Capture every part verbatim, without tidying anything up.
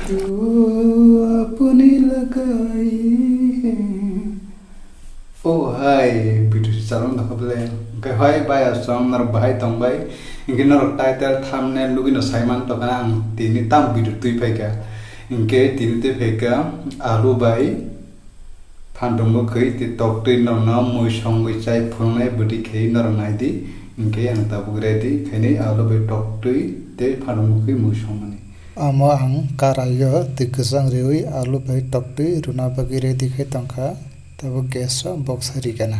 Tu apni lagai hai. Oh hai, video si chalok nokha bele. Hwnkhe hai bai aswk norok bahai tongbai. Hwnkhe norok title, thumbnail nugwi no saiman tongkha ang tini tam video twi phaikha. Hwnkhe tini twi phaikha alu bai phantom mwkhwi tei toktwi norokno mui songwi chai phunuknai bwtwi khe norok naidi. Hwnkhe ang tabuk ready khainai alu bai toktwi tei phantom mwkhwi mui songmani. Amo ang karaio twi kwchang riwi alu bai toktwi rwna bagwi ready khai tongkha, tabuk gas o boksa rigana.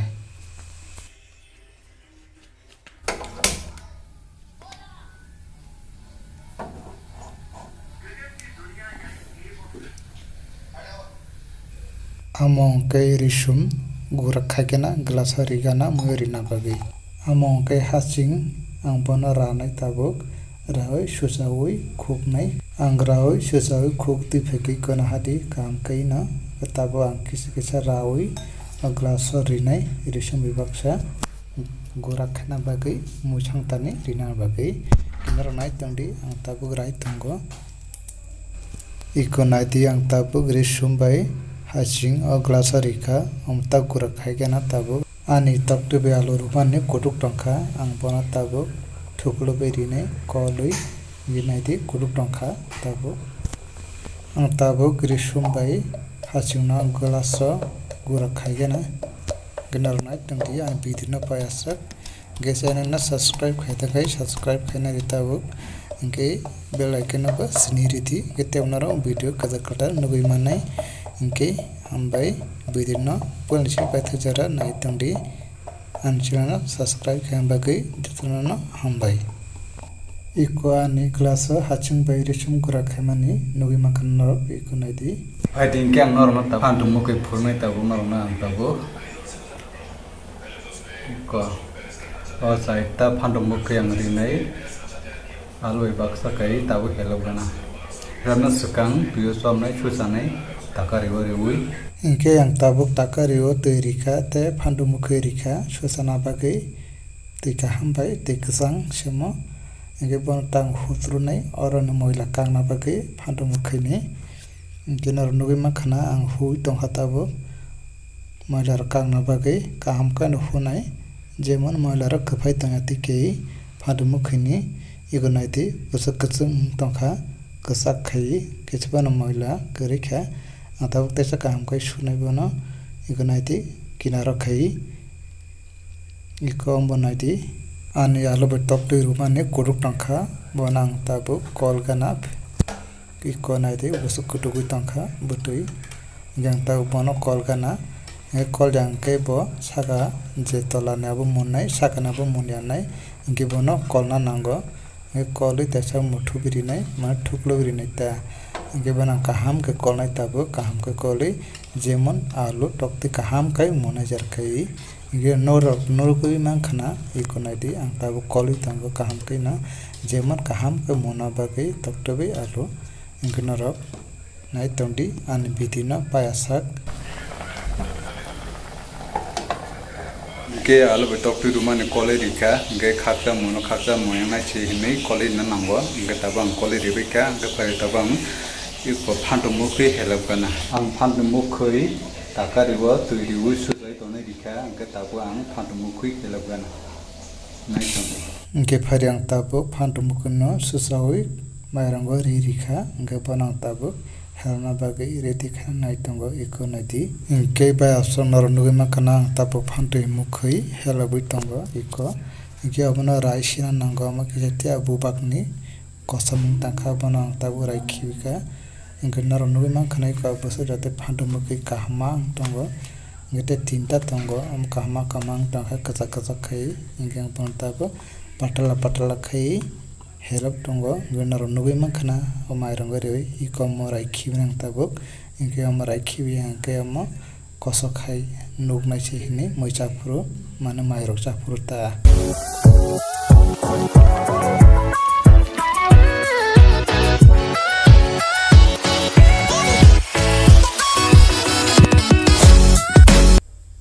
Amo hwnkhe risum gurak khaikhe na glass o rigana mui rina bagwi. Amo hwnkhe haching ang bono ranai tabuk rawi suchawi khuknai. Ang rawi suchawi khuk twi phaikhe kono hadi kaham khe no tabuk ang kisa kisa rawi o glass o rinai risum bai baksa. Gurak khaina bagwi muisang tani rina bagwi. Norok nai tongdi, ang tabuk rai tongo. Iko naidi, ang tabuk risum bai haching o glass o rikha, amta gurak khaikhe na tabuk. Ani toktwi bai alu rwmani kutuk tongkha, ang bono tabuk thuklubwi rinai kolwi. Naidi kutuk tongkha tabuk. Ang tabuk risum bai hachingno glass o gurak khaikhe na. Norok nai tongdi, ani video no paiyasak. Hwnkhe channel no subscribe khai ta khai, subscribe khaina di tabuk. Hwnkhe bell icon no bo sini ridi. Hwnkhe tei norok video kwtal kwtal nugwi mannai. Hwnkhe hambai video no puila si paithak jora nai tongdi. Ani channel no subscribe khaina bagwi jotono no hambai. Iko ani glass o haching bai risum gurak khaimani nugwi mankha norok, iko naidi. Phaidi hwnkhe ang norokno tabuk phantom mwkhwi phunuknai tabuk norokno ang tabuk. Ko, o side ta phantom mwkhwi ang rinai, alu bai baksa kai tabuk helok gana. Rana swkang twi o chomnai suchanai taka riwi riwi. Hwnkhe ang tabuk taka riwi twi rikha tei phantom mwkhwi rikha suchana bagwi twi kaham bai twi kwchang semo. Hwnkhe bono tang hutrunai oroni moila kangna bagwi phantom mwkhwini. Hwnkhe norok nugwi mankha na ang hui tongkha tabuk. Moila rok kakna bagwi kaham khe no hunai, jemon moila rok kwphai tongya tei khe phantom mwkhwini ego naidi bwswk kwchwng wng tongkha, kwchak khai khe se bono moila kwrwi kha. Ang tabuk teisa kaham khe sunai bono ego naidi kinaro khai. Eko bo naidi ani alu bai toktwi rwmani kutuk tongkha, bono ang tabuk kol gana. Iko naidi bwswk kwtwgwi tongkha bwtwi. Hwnkhe ang tabuk bono kol gana. Hwnkhe kol ya hwnkhe bo saka je tola ni abo munnai, saka ni abo mun ya nai. Hwnkhe bono kolna nango. Hwnkhe kolwi teisa muthubwi rinai, mane thuklubwi rinai ta. Hwnkhe bono kaham khe kolnai tabuk, kaham khe kolwi jemon alu toktwi kaham khe munai jar khai. Hwnkhe norok nugwi mankha na, iko naidi ang tabuk kolwi tongo kaham khe no, jemon kaham khe muna bagwi toktwi alu. Hwnkhe norok nai tongdi ani video no paiyasak. Hwnkhe alu bai toktwi rwmani kolwi rikha, hwnkhe khaksa muno khaksa muyang nai se hinwi kolwi rwna nango, hwnkhe tabuk ang kolwi ribaikha, hwnkhe phai tabuk ang iko phantom mwkhwi helep gana. Ang phantom mwkhwi taka riwo twi riwi sujai tonwi rikha, hwnkhe tabuk ang phantom mwkhwi helep gana. Nai tongdi. Hwnkhe phari ang tabuk phantom mwkhwino swchawi mairango ri rikha, hwnkhe bono ang tabuk helna bagwi ready kha nai tongo, iko naidi. Hwnkhe bai aswk norok nugwi mankha na ang tabuk phantom mwkhwi helabwi tongo, iko. Hwnkhe obono rai sina nango, omo kisa tei bubakni kosom wng tangkha, bono ang tabuk rai khibikha. Hwnkhe norok nugwi mankha na iko bwswk jotoi phantom mwkhwi kaham ma wng tongo. Hwnkhe tei tinta tongo, omo kaham ma kaham ma wng tongkha, kwchak kwchak khai. Hwnkhe ang bono tabuk patala patala khai helop tongo. Hwnkhe norok nugwi mankha na o mairango riwi iko omo rai khibini ang tabuk. Hwnkhe omo rai khibiya hwnkhe omo kosok hai nuknai se hinwi mui chaphuru, mane mairok chaphuru ta.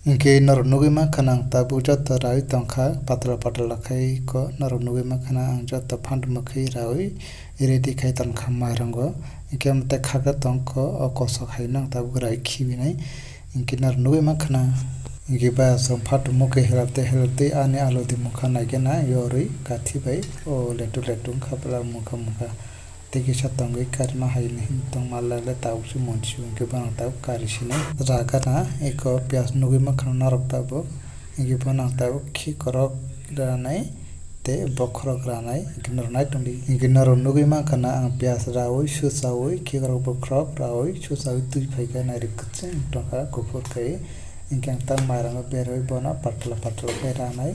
Hinkhe norok nugwi mankha na ang tabuk joto raui tongkha, patla patla khai ko norok nugwi mankha na ang joto phantu mwkhwi raui ready khai tongkha mairango. Hinkhe amte khaka tongkho o kosok hai no ang tabuk raui khibinai. Hinkhe norok nugwi mankha na hinkhe ba aswk phantu mwkhwi helap tei helap tei ani alu di mukha naikhe na yorwi kathi bai o letu letu wngkha bwla mukha mukha. Tei kisa tongwi karima hai ni hin tongma le le tabuk se monsi hinkhe bono tabuk kari sinai. Ragana eko piyaj nugwi mankha norok tabuk. Hinkhe bono ang tabuk khikrok ranai tei bokhorok ranai hinkhe norok nai tongdi. Hinkhe norok nugwi mankha na ang piyaj raui susaui khikrok bokhorok raui susaui twi phaikha nairok kwchwng tongkha kuphur khai. Hinkhe ang tabuk mairango berwi bono patla patla khe ranai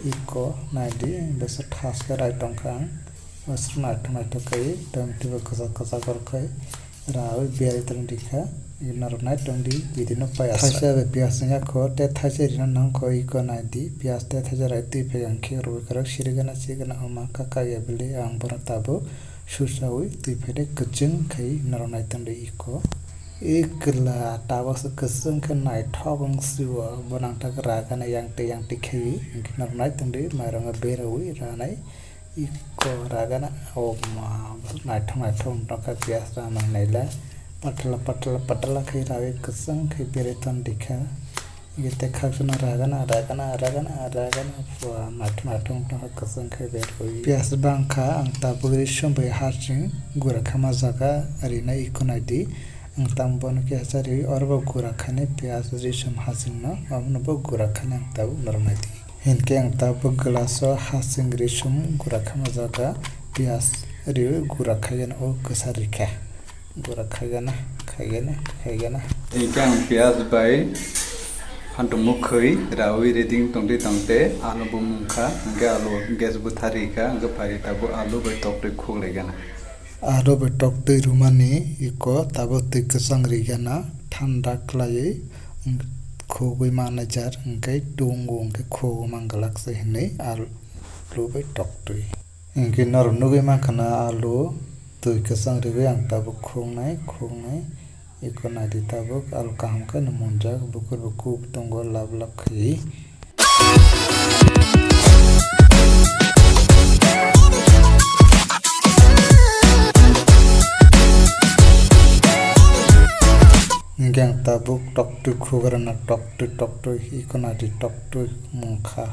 eko naidi bwswk thaskhe rai tongkha ang. Aswk naithok naithok khe tongtwi bo kwchak kwchak oro khe raui berwi tongdi kha. Norok nai tongdi video no paiya sa. Thaisa bai piyaj wngya kho tei thaisa rina nang kho iko naidi piyaj tei thaisa rai twi phai ang khe rwui kwrwk sirigana sirigana wngma kha kaiya bwlwi ang bono tabuk susaui twi phai de kwchwng khai norok nai tongdi iko. Ikla tabuk se kwchwng khe naithok wng sio bono ang tak ragana yang twi yang twi khai hinkhe norok nai tongdi mairango beraui ranai. Iko ragana o ma naithok naithok wng tongkha piyaj rana naila patla patla patla khe raui kwchwng khe berwi tongdi kha. Iko tei khakchangno ragana ragana ragana ragana pua naithok naithok wng tongkha kwchwng khe berwi. Piyaj bangkha ang tabuk ri sumbai hasing gura khama jaga rinai iko naidi. Ang tamo bono khe sa riui oro bo gura khani piyaj ri sum hasingno omono bo gura khani ang tabuk norok naidi. Hinkhe ang tabuk glass o hasing risum gura khama jaga piyaj riui gura khaigana o kwsa rikha. Gura khaigana, khaigana, khaigana. Hinkhe ang piyaj bai phantu mwkhwi raui ready tongtwi tongte alu bo mungkha, hinkhe alu gas bwtharikha, hinkhe phai tabuk alu bai toktwi khuklaigana. Aro bai toktwi rwmani iko tabuk twi kwchang rigana thanda khlaiwi khugwi manai jar, hinkhe tungo hinkhe khugwi manglak se hinwi alu bai toktwi. Hinkhe norok nugwi mankha na alu twi kwchang rigwi ang tabuk khungnai khungnai. Iko naidi tabuk alu kaham khe no munjak, bukur bo kuk tongo lab lab khe. Hinkhe ang tabuk toktwi khugrana, toktwi toktwi iko naidi toktwi mungkha.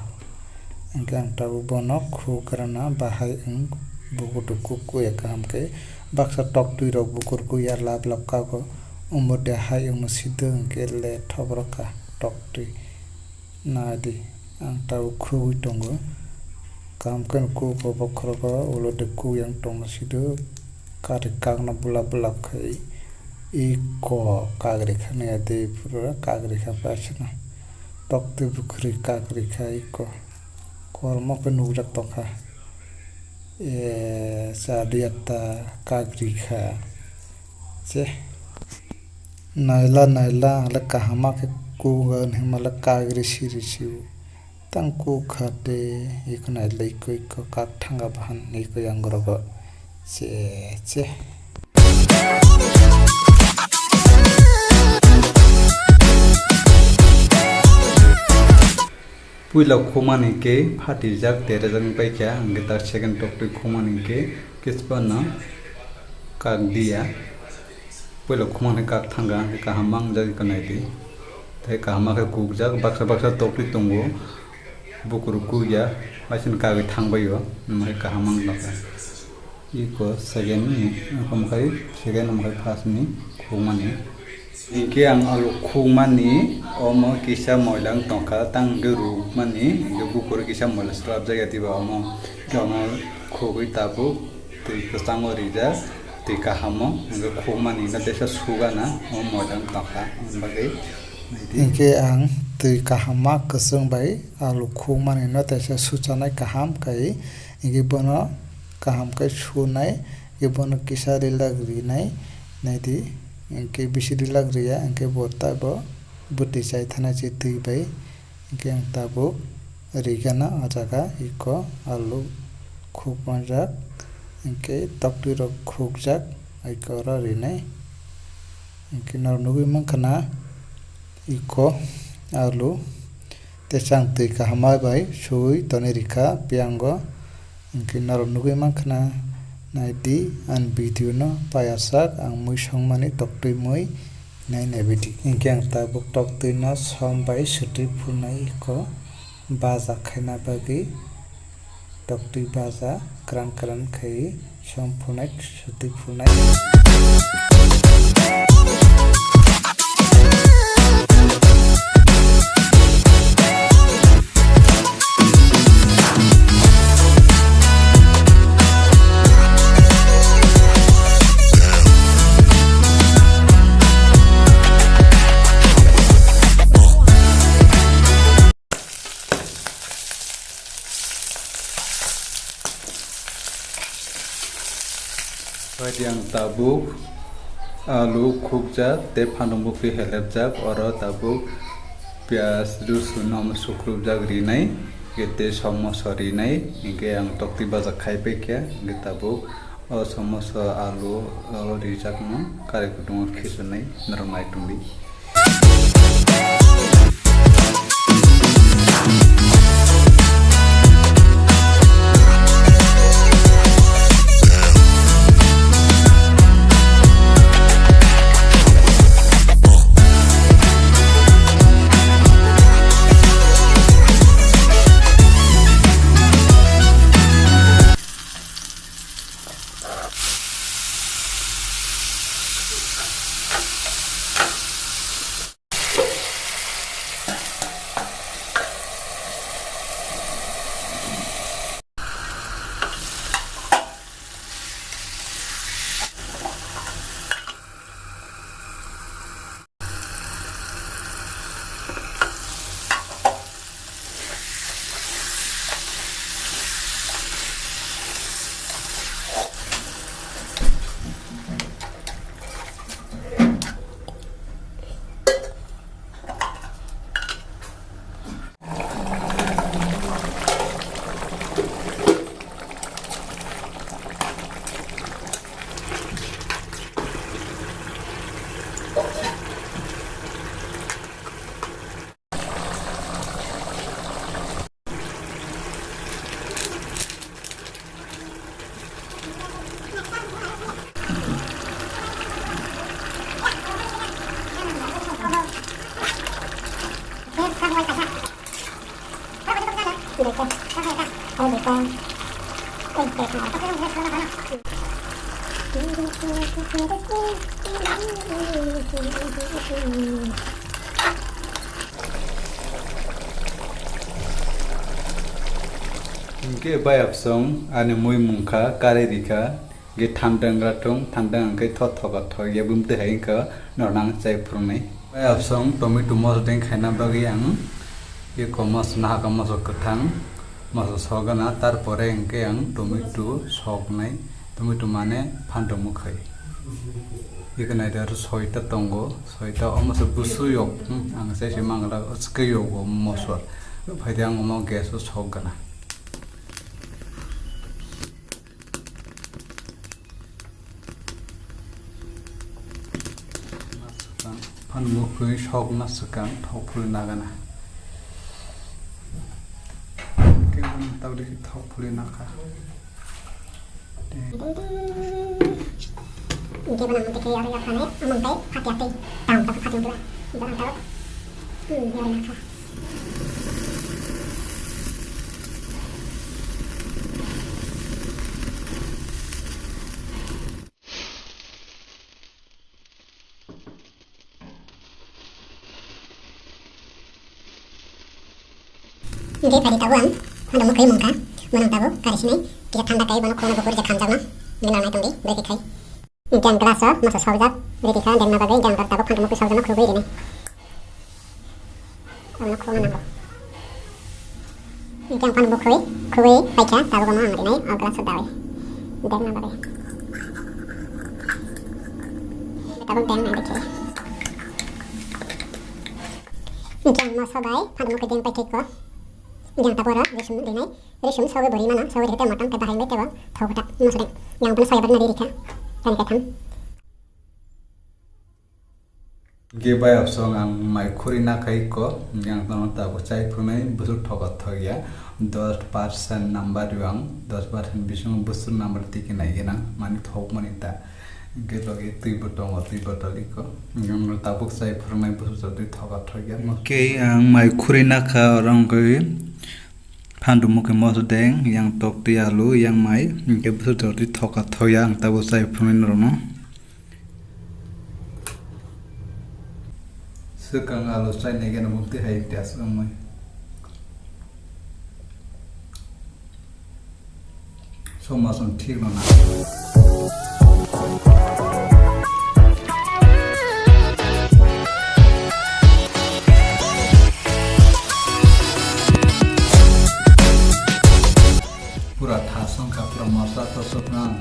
Hinkhe ang tabuk bono khugrana bahai wng bukutu kukkuya kaham khe baksa toktwi rok bukur kuya lab lab kago omo de hai wngma sido hinkhe le thobrokha toktwi naidi ang tabuk khugwi tongo kaham khe kugo bokhorogo ulo de kuk yang tongma sido kari kakna bulab bulab khai iko kagri kha naya de pura kagri kha basino toktwi bukhri kagri kha iko. Kormo khe nukjak tongkha. E, chadi yatta kagri kha. Che. Naila, naila, ang le kaham ma khe kuk hinma le kagri siri sio. Tang kuk kha de, iko naila iko, iko kak thanga bahan, iko yang rogo. Che, che. Puila khumani khe phatijak terejak wngpai kha, hwnkhe tak second toktwi khumani khe kisphano kak diya. Puila khumani kak thangkha, hwnkhe kaham mangjak iko naidi. Tei kaham ma khe kukjak, baksa baksa toktwi tongo. Bukur kukya, waisani kagwi thangbaio, hwnkhe kaham manglakha. Iko second ni, omo khai second, omo khai first ni khukmani. Hinkhe ang alu khukmani, omo kisa moila wng tongkha, tang hinkhe rukmani, hinkhe bukur kisa moila swrapjakya diba omo. Hinkhe omo khugwi tabuk twi kwchango rijak, twi kahamo, hinkhe khukmani hinkhe teisa sugana, omo moila wng tongkha, aboni bagwi. Hinkhe ang twi kaham ma kwchwng bai alu khukmani no teisa suchanai kaham khai, hinkhe bono kaham khe sunai, hinkhe bono kisa rilak rinai, naidi, hinkhe bisi rilak riya, hinkhe bo tabo bwtwi chai thanai se twi bai, hinkhe ang tabuk rigana o jaga iko alu khuk manjak, hinkhe toktwi rok khukjak, iko oro rinai, hinkhe norok nugwi mankha na iko alu tei chang twi kaham bai suwi tonwi rikha piyango. Hwnkhe norok nugwi mankha na, naidi ani video no payasak ang mui songmani toktwi mui nai nai video. Hwnkhe ang tabuk toktwi no som bai swtwi phunai kho baja khaina bagwi. Toktwi baja kran kran khai som phunai, swtwi phunai. Phaidi ang tabuk alu khukjak tei phanukmukhi helepjak, oro tabuk piyaj, rosun no sukrupjak rinai, hwnkhe tei somoso rinai, hwnkhe ang toktwi baja khai paikha, hwnkhe tabuk o somoso alu o rijakno kari kutungo khichunai norok nai tongdi. Hwnkhe bai absong ani mui mungkha, kari rikha, hwnkhe thandang rathung, thandang hwnkhe thot thoka thok ya bumtwi hai wngkha nornang chai phurungnai. Bai absong tomato moso deng khaina bagwi ang eko moso nahaka moso kwthang moso sogana, tarpore hwnkhe ang tomato soknai, tomato mane phantok mwkhwi. Eko naidi aro soita tongo, soita omo se busu yok, hmm, ang se se mangla, swkhe yok o mosor. Phaidi ang omo gas o sok gana. Phan mwkhwi sok na swkang thok phuli nagana. Khe tabuk thok phuli nakha. Hingke bono ang tei khe aro yaphanai, among tei phatia tei, tang tang phatia tei, jora tang, hmm, yari nangkha. Hingke phaidi tabuk ang phantok mwkhwi mungkha, bono tabuk kari sinai, kisa thanda kai bono khulukna bukur je khamjakma, nini nai tongdi, bwrwi khe khai. Hingke ang glass o masa sokjak, ready kha, dengna bagwi, hingke ang tabuk phantok mwkhwi sokjakma khulugwi rinai. Abono khulukna nango. Hingke ang phantok mwkhwi khulugwi paikha, tabuk omo ang rinai, o glass o dawi, dengna bagwi. Tabuk deng nai dikhe. Hingke ang moso bai phantok mwkhwi deng paikha ko. Hingke ang tabuk oro jesum rinai. Ri sum sogwi bo ri mano, sogwi rikhe tei motom tei bahai wngwi teibo thok kwtak. Mosodeng yang bono soya bagwi ri rikha. Tani kaitham. Hwnkhe bayapsong ang mai khuri nakhai kok, hwnkhe ang tongno tabuk chai phunai bwswk thoka thokya, dos percent number rw ang, dos percent bisingo bwswk number tiki nai gwnang, mani thokmani ta. Hwnkhe logi twi bo tongo, twi bottle iko. Hwnkhe ang tabuk chai phunai bwswk jotwi thoka thokya. Hwnkhe ang mai khuri nakha, oro hwnkhe phandu mukhe moso deng, yang tok twi alu, yang mai, hwnkhe bwswk jotwi thoka thokya, ang tabuk chai phunai norokno. Swkang alu chainai gana bumtwi hai test wngmani. Somason thik rwna. Pura thas wngkha, pura mosa tosok nang.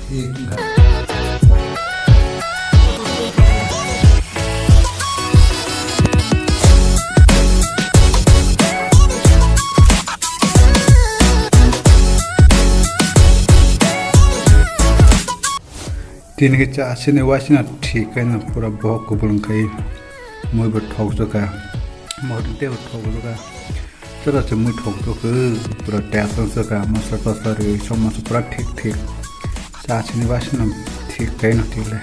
Thik wngkha. Tini khe cha sini waisina thik khe no pura bohok kubul wngkha, mui bo thokjwkha, mohor tei bo thokjwkha. Chwra se mui thok thok khe pura test wng chwkha, masla tasla rwi song masla pura thik thik. Cha sini ba sini thik khe no thik le.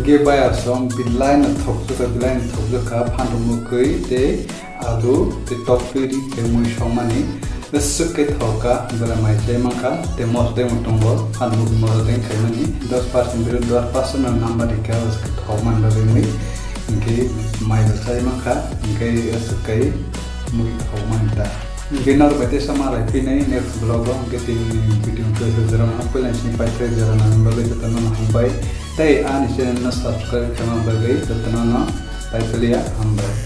Ge baya song bilai no thok chwkha, bilai no thok chwkha, phandu mukui tei alu tei tok twi ri tei mui song mani. Bwswk khe thok kha, bwrwi mai chai mankha, tei mosodeng bo tongo, phan mukhui mosodeng khaimani, dos percent biro dos percent no number rikha, bwswk khe thok man bagwi mui, hinkhe mai bo chai mankha, hinkhe aswk kai mui thok man ta. Hinkhe norok bai teisa malai phinai next vlog o, hinkhe tini video khe jorano, puila sini paithai jorano, bagwi jotono hambai, tei ani channel no subscribe khaima bagwi jotono no paithaliya hambai.